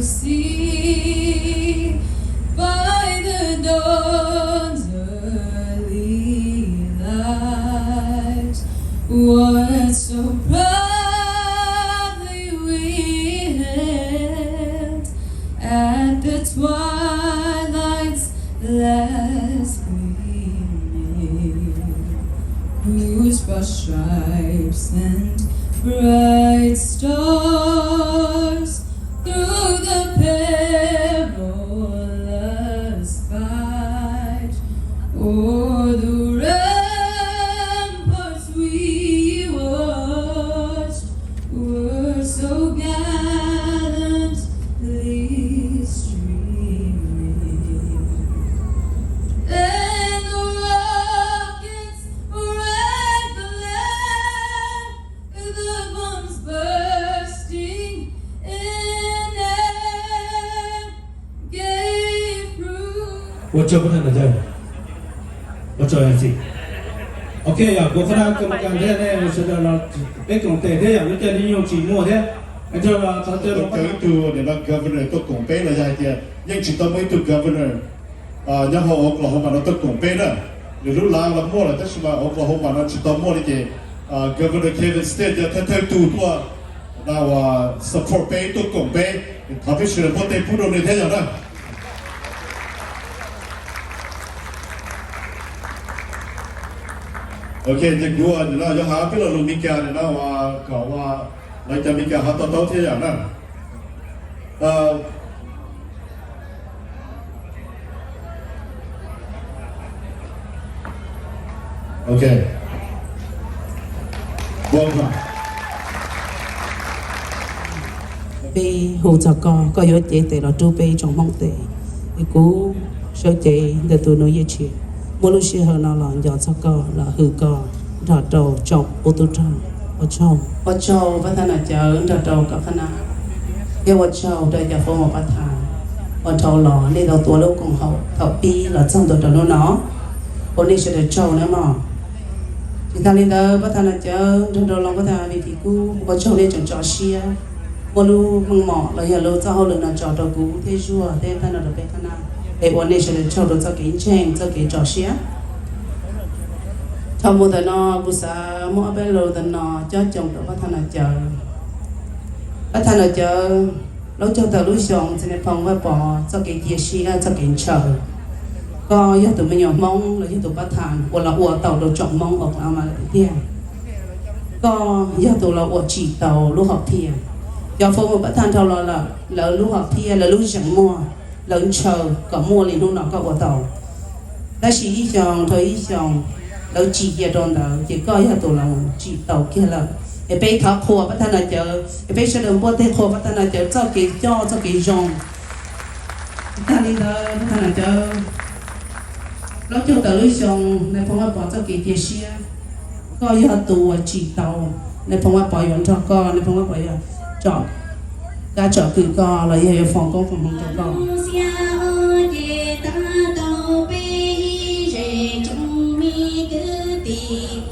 See by the dawn's early light what so proudly we hailed at the twilight's last gleaming, whose broad stripes and bright stars through the perilous fight o'er the ramparts we watched were so gallantly streaming. And the rocket's red glare, the bombs bursting in air, gave proof. Ua tsaug pab thawj coj, ua tsaug ntxiv. Ok, yog kuv qhab na koj mus kas thiab nej sawv daws los peb koom tes thiab yog lub caij lub nyoog tsis muaj thiab. Thov caw ib tug nim no governor tuaj koom peb los yog hais tias yeej tsis tau muaj ib tug governor nyob hauv Oklahoma no tuaj koom peb na. Nws lub lav los muaj lawm tab sis mas Oklahoma no tsis tau muaj li ces governor Kevin Stitt yog thawj thawj tug tuaj na uas support peb tuaj koom peb. Thov peb sawv daws npuaj tes pub rau nws thiab yog na. Ok, ces kuv nim no yuav hais peb lo lus Meskas nim no uas kom uas lawv cov Meskas ho to taub thiab yom na. Ok. Peb hu txog koj, koj yuav cev tes los rub peb tsoom Hmoob tes. Es kuv Sawv Cev ntawm tus Nuv Yeej Tshiab muaj lub sij hawm no los nco txog koj los hwm koj nrog rau tsoom qub tub rog. Ua tsaug, ua tsaug pab thab noj cawv nrog rau koj qhab na, thiab ua tsaug rau cov foob mom pab thab uas dhau los nej tau tuav lub koom haum thaum pib los txog ntua rau hnub no. Ua nej sawv daws tsaug nawb mog. Tsis tas li ntawd pab thab noj cawv nrog rau los pab thab Vis Tis Kub ua tsaug nej tseem tso siab muab lub meej mom los yog lub txoj hauj lwm no tso rau kuv thiab Zuag thiab thab no rau peb qhab na. Es ua nej sawv daws tsaug rau txoj kev ntseeg txoj kev tso siab. Thaum mus ntawm no kuv xav muab ob peb lo ntawm no cob coom rau pab thab noj cawv. Pab thab noj cawv, lub caug tawm lub xyoo txiv nais phoo Vaj Pov txoj kev cia siab txoj kev ntshaw. Koj yog tus me nyuam Hmoob los yog tus pab thab uas los ua tau rau tsoom Hmoob Oklahoma lawm tiag tiag. Koj yog tus los uas tsim tau lub hom phiaj. Cov foob mom pab thab dhau los lawm lawv lub hom phiaj lawv lub zeem muag lawv ntshaw kom muaj li hnub no koj ua tau. Tab sis ib xyoos dhau ib xyoos lawv tsim cia rau ntawd ces koj yog tus los tsim tau kiag lawm. Es peb thov qhuas pab thab noj cawv, es peb sawv daws npuaj tes qhuas pab thab noj cawv txoj kev coj txoj kev zoo. Tag li ntawd pab thab noj cawv, lub caug tawm lub xyoo nais phoo Vaj Pov txoj kev cia siab, koj yog tus uas tsim tau. Nais phoo Vaj Pov yuav nrog koj, nais phoo Vaj Pov yuav tsom kab tsom kwm koj los yog yuav foom koob foom hmoov rau koj. Xiab ces tab tau peb ib zej tsoom me kwv tij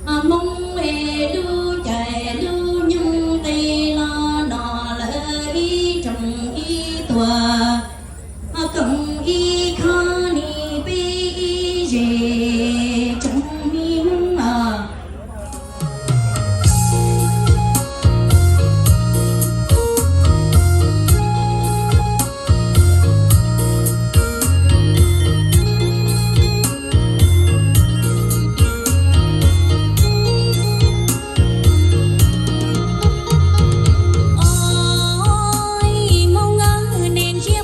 Hmoob es lub caij lub nyoog nqis los no lawm ib tsoom ib tuam koom ib khub ni peb ib zej tsoom me Hmoob os. Oj, Hmoob, neb ntsia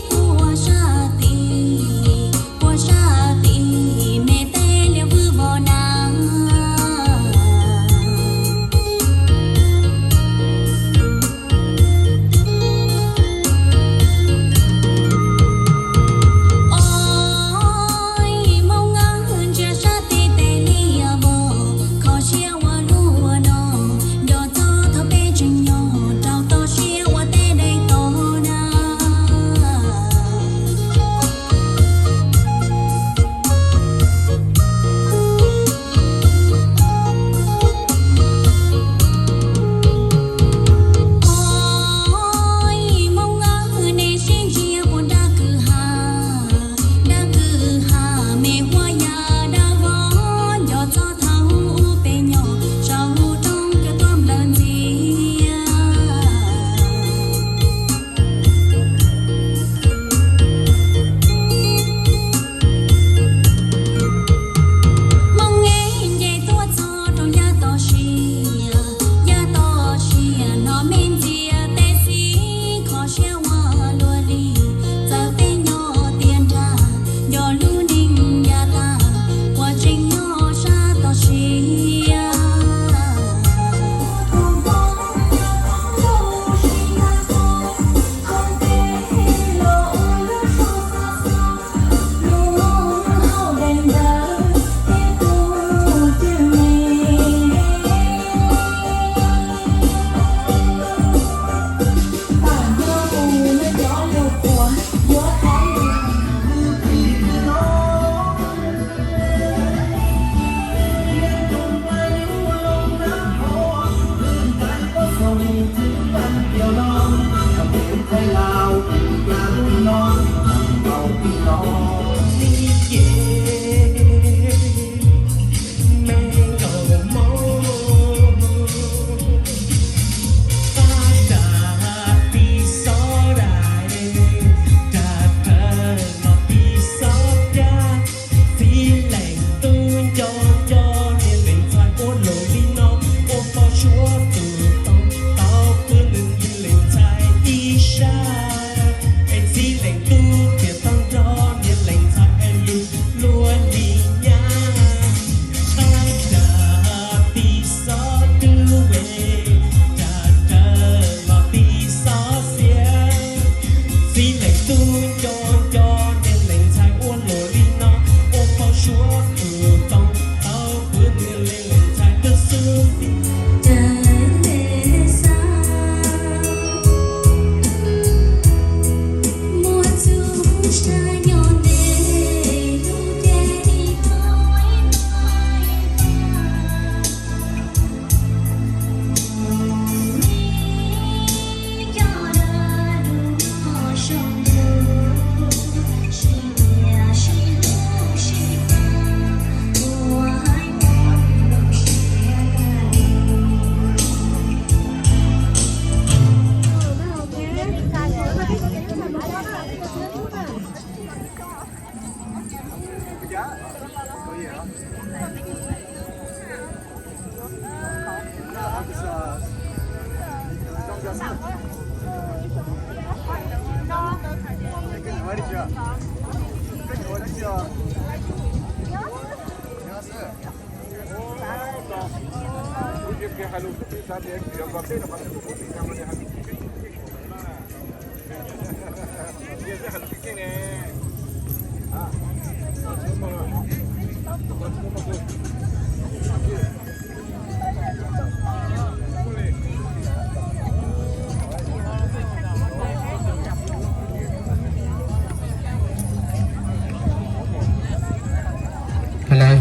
Hello,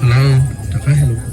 hello, rov qab hello.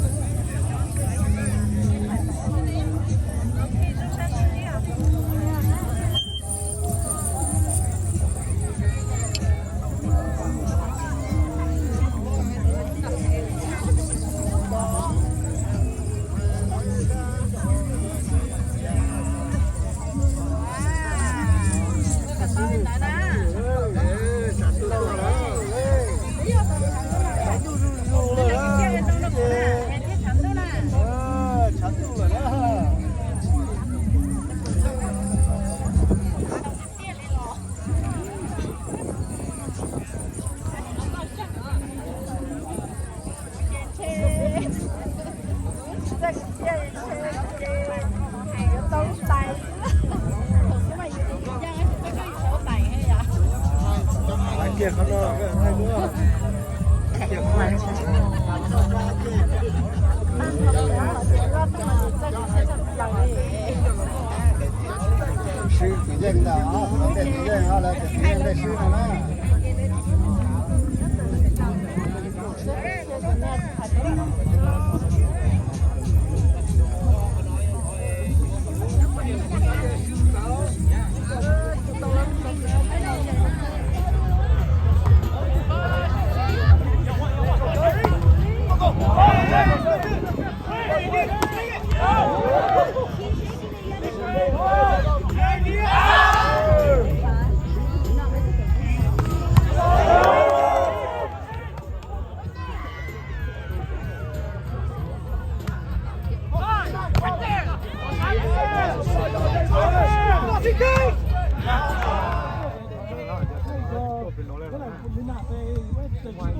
Swb kwv yeej ntag, kwv yeej, lawv kwv yeej lej swb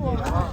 no na.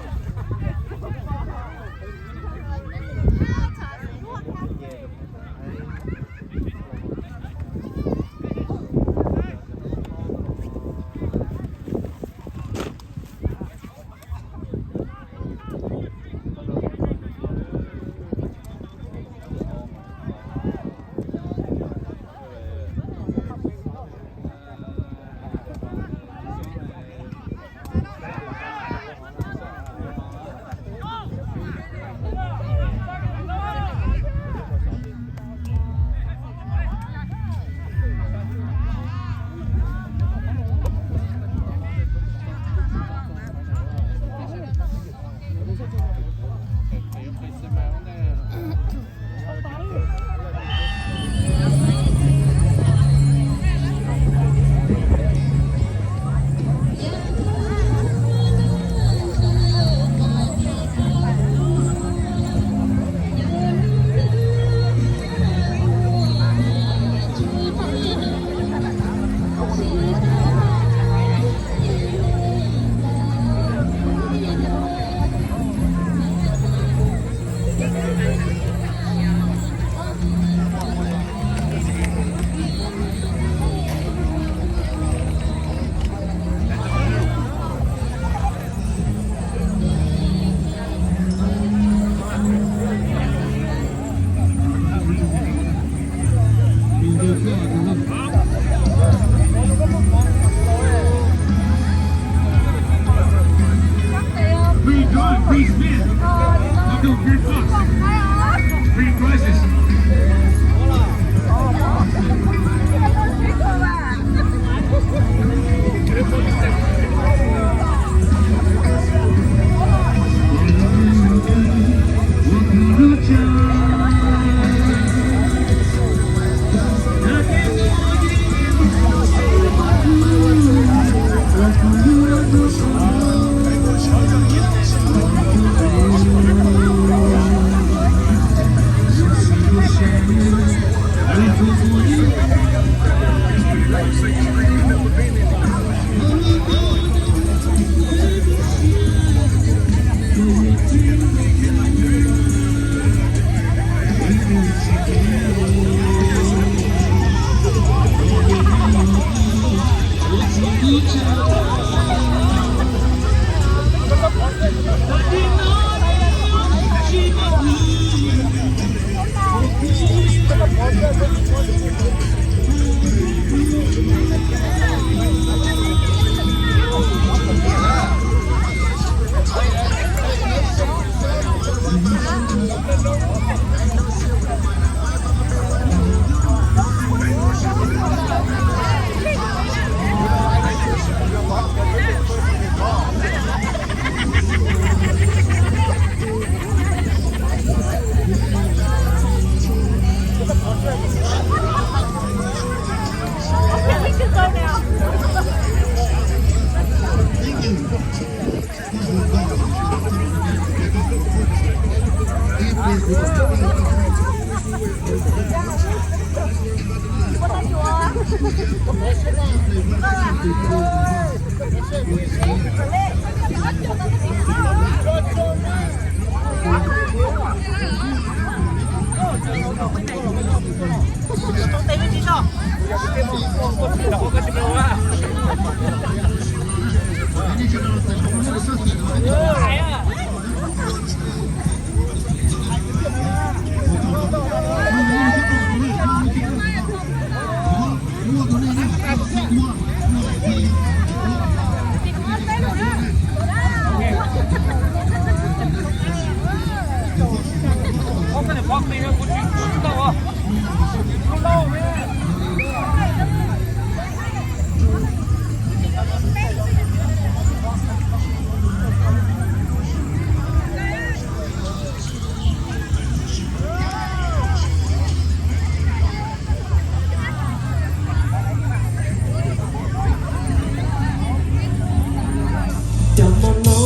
Cov hmo no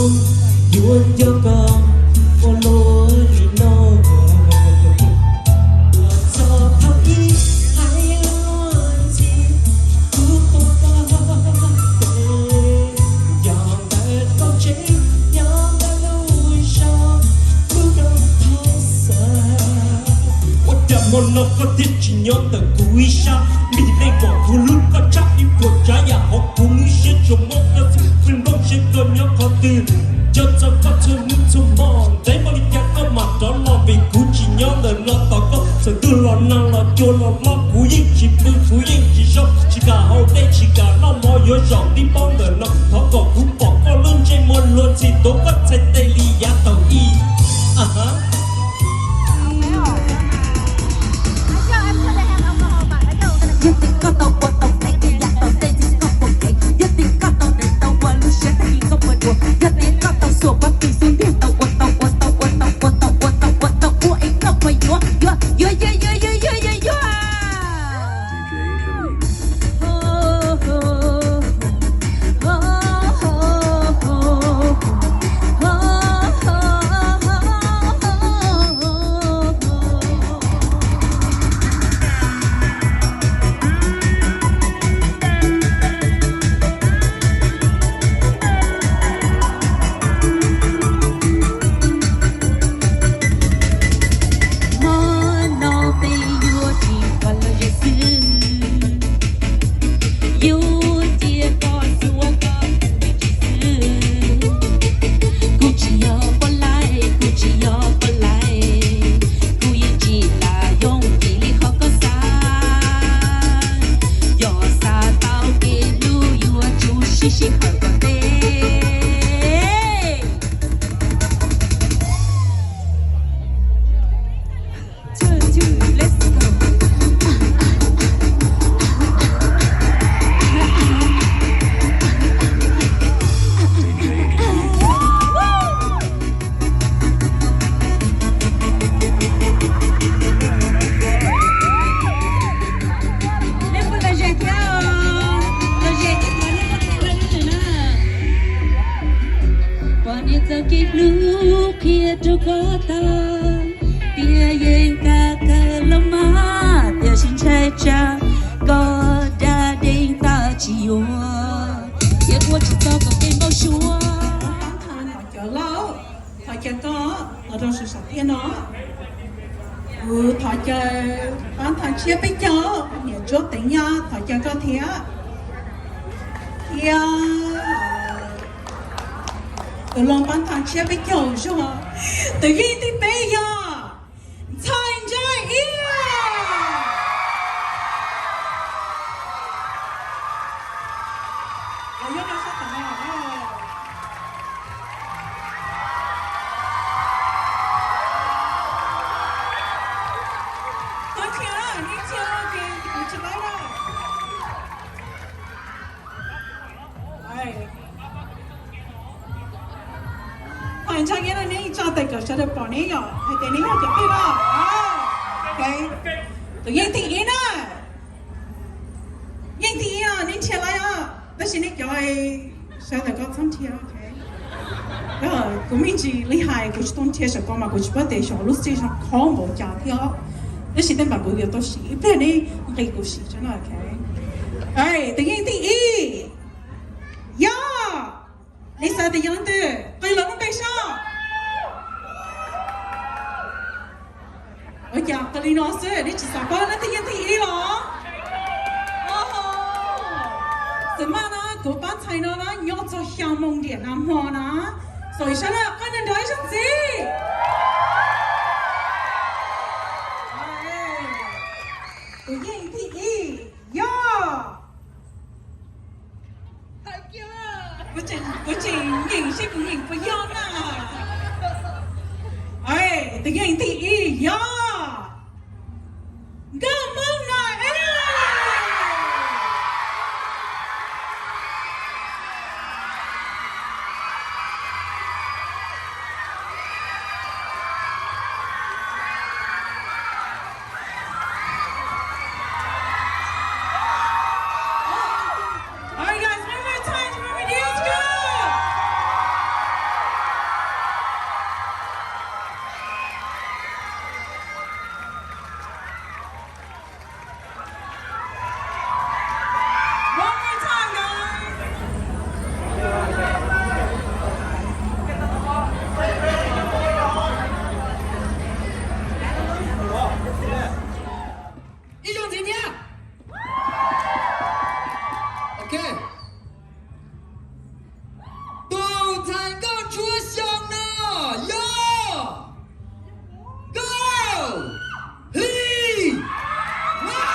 yuav nco koj ua luaj li no. Txog thaum ub hais luag ntxhi, kuv quaj quaj tes, yog ntawm koj tsev, nyob ntawm lub zos, lub nroog Thoob Xav. Ua cas hmo no koj thiaj tsis nyob ntawm kuv ib sab? Vim leej pom kuv hlub koj tshaj ib puas tsav yam hauv kuv lub siab tsuas mob koj txhua nplooj siab koj nyob qhov twg. Nco txog koj txhua hnub txhua hmo, ntev npaum li cas koj mam rov los, vim kuv tsis nyob ntawm no tos koj. Txawm twg los nag los cua los hlob, kuv yeej tsis pw kuv yeej tsis zoo, tsis kam haus dej tsis kam noj mov, yuav zaum tib pob ntawm no. Thov kom kuv pom koj lub ntsej muag luag ntxhi, tuav koj txhais tes li yav thaum ub. Yog tias koj tau ua tau feem, yav tom ntej ntxim koj puas kev? Yog tias koj tau ntes tau ua lub siab tag kis koj puas dua? Yog tias koj tau xuas pob tw xub ntiag tau ua tau ua tau ua tau ua tau ua tau ua tau ua es koj puas yuav yuav yuav yuav yuav yuav yuav yuav? Hmo no peb yuav tsis koj los ze xwb, yuav cia koj xyuas koj tus me ntsis xwb. Kuv tsis yog poj laib, kuv tsis yog poj laib, kuv yeej tsis lam yooj yim li qhov koj xav. Yog xav tau kev hlub yuav tsum sib sij hawm kom ntev. Two, two, let's go. Nej puas los zem thiab os? Los zem thiab, nej puas los zem na? Pom niam txoj kev hlub qhia rau koj tau, tias yeej tag kawg los mas, tiam sis ntshai tsam koj da deev tag tsis yuav, thiab ua tsis tau kom kev npau suav. Cov laus, thov caw koj los rau saum thiab no. Kuv thov caw pab ntxhais tshiab peb caug, niam Ntsuab Teev Yaj, thov caw koj thiab. Thiab tus hlob pab ntxhais tshiab peb caug zog, tus yeej thib peb yog Ntxhais Ntsa Iab. Ntxhais Ntsa Iab no neb tso tes kom sawv daws pom neb yom, hais tias neb yog cov twg no. Tus yeej thib ib na. Yeej thib ib os, neb nrhiav lawm os, tab sis neb cov sawv daws koj txhob nrhiav, ok. Kuv me ntsis li hais kuv tsis tau nrhiav saum ko mas kuv tsis paub tias xyov lub stage no khov npaum cas thiab, tab sis tej npam kuv yuav tau siv ib pliag, neb nqis kuv siv tso na, ok. Tus yeej thib ib yog, nej xav tias yog leej twg? Qw los lub npe saib. Ua cas qw li no xwb, nej tsis xav paub leej twg yeej thib ib los? Xws maj na, kuv pab txhais no na nyob txog xya moo ntiam nag hmo na. So sawv daws qw nrov nrov ib zaug ntxiv. Tus yeej thib ib yog, kuv tseem nyeem seb kuv nyeem puas yog na. Tus yeej thib ib yog Nkauj Hmoob Nom Ej. All right, guys, one more time to Mama Deer's Group. One more time, guys. Ib zaug ntxiv thiab. Ok. Tus txhais nkauj tshuab xyoo no yog Nkauj Hli Hmab.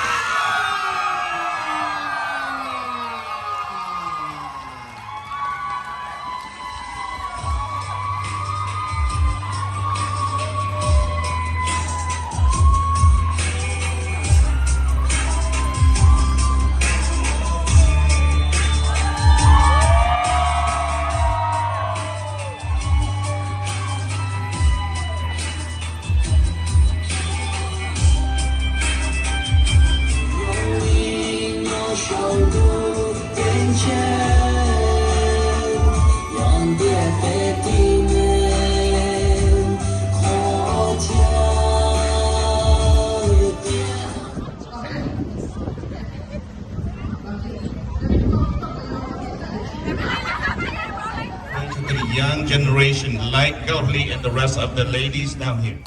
To the young generation like Nkauj Hli and the rest of the ladies down here.